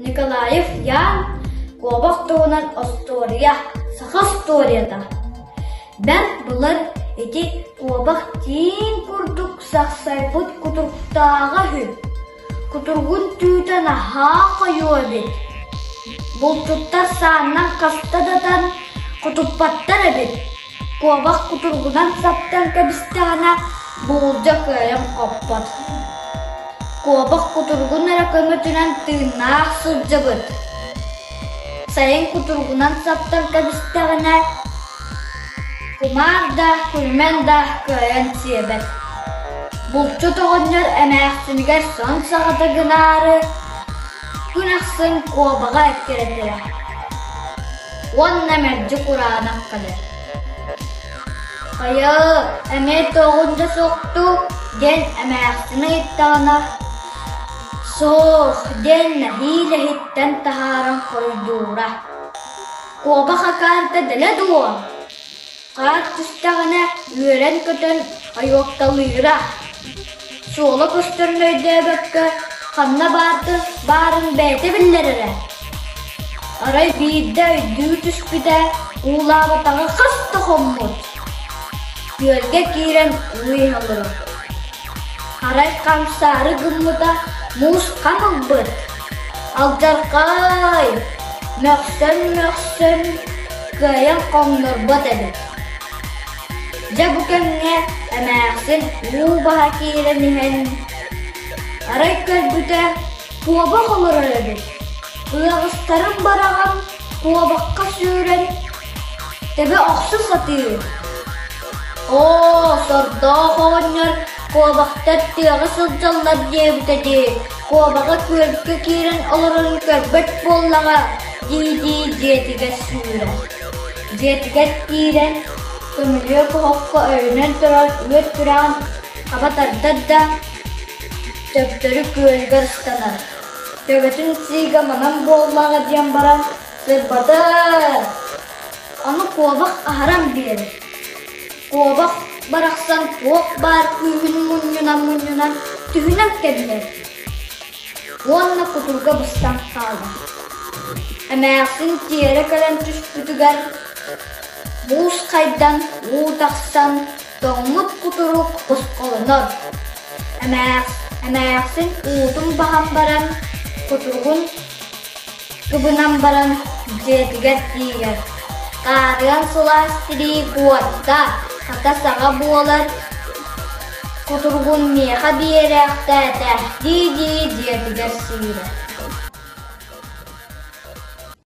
Николаев Ян куобах туһунан остуоруйа, саха остуоруйата. Бэрт былыр ити куобах тииҥ курдук сахсайбыт кутуруктааҕа үһү. Кутуругун түүтэ наһаа хойуу эбит. Булчуттар сааннан хаста да ытан кутуппаттар эбит. Куобах кутуругунан саптан кэбистэҕинэ, буулдьа кыайан хоппот. Куобах кутуругун эрэ көмөтүнэн тыыннаах сылдьыбыт. Сайын кутуругунан саптан кэбистэҕинэ, кумаар да, күлүмэн да кыайан сиэбэт. Булчут оҕонньор эмээхсинигэр сон саҕата гынаары, күн ахсын куобаҕа эккирэтэрэ уонна мэлдьи кураанах кэлэр. «Хайа, эмиэ тоҕун да суохтуу?» диэн эмээхсин ыйыттаҕына, «Суох» диэн нэһиилэ иһиттэн таһааран хоруйдуура. «Куобах акаарыта дэлэ дуо?» Хаар түстэҕинэ үөрэн-көтөн ойуокталыыра, суола көстөрүн өйдөөбөккө ханна баарын бэйэтэ биллэрэрэ. Арай биирдэ өйдүү түспүтэ, уулаабатаҕа хас да хоммут. Күөлгэ киирэн уу иһэ олорор. Арай хамсаары гыммыта муус хам ылбыт. Алдьархай! Мөхсөн-мөхсөн кыайан хоҥнорбот эбит. Дьэ бу кэмҥэ эмээхсин уу баһа киирэн иһэн арай көрбүтэ куобах олорор эбит. Ыаҕастарын быраҕан куобахха сүүрэн Төбө охсо сатыыр. Оо, сордоох оҕонньор куобахтар тыаҕа сылдьаллар диэбитэ дии, куобаҕа күөлгэ киирэн олорорун көрбөт буоллаҕа дии-дии дьиэтигэр сүүрэр. Дьиэтигэр киирэн, көмүлүөк оһоххо өйөнөн турар үөт күрэҕин хаба тардар да, төптөрү күөлүгэр ыстанар. Төбөтүн сиигэ манан буоллаҕа диэн баран, Сырбатар! Ону куобах аһаран биэрэр. Куобах барахсан туох баар күүһүн мунньунан-мунньунан түһүнэн кэбиһэр уонна кутурга быстан хаалар. Эмээхсин тиэрэ кэлэн түспүтүгэр муус хайдан, уу тахсан, тоҥмут кутурук босхолонор. Эмээхсин уутун баһан баран, кутуругун Кыбынан баран дьиэтигэр тиийэр. Хаарыан сылаас тирии куотта, хата саҕа буолар кутуругун миэхэ биэрээхтээтэ дии-дии дьиэтигэр сүүрэр.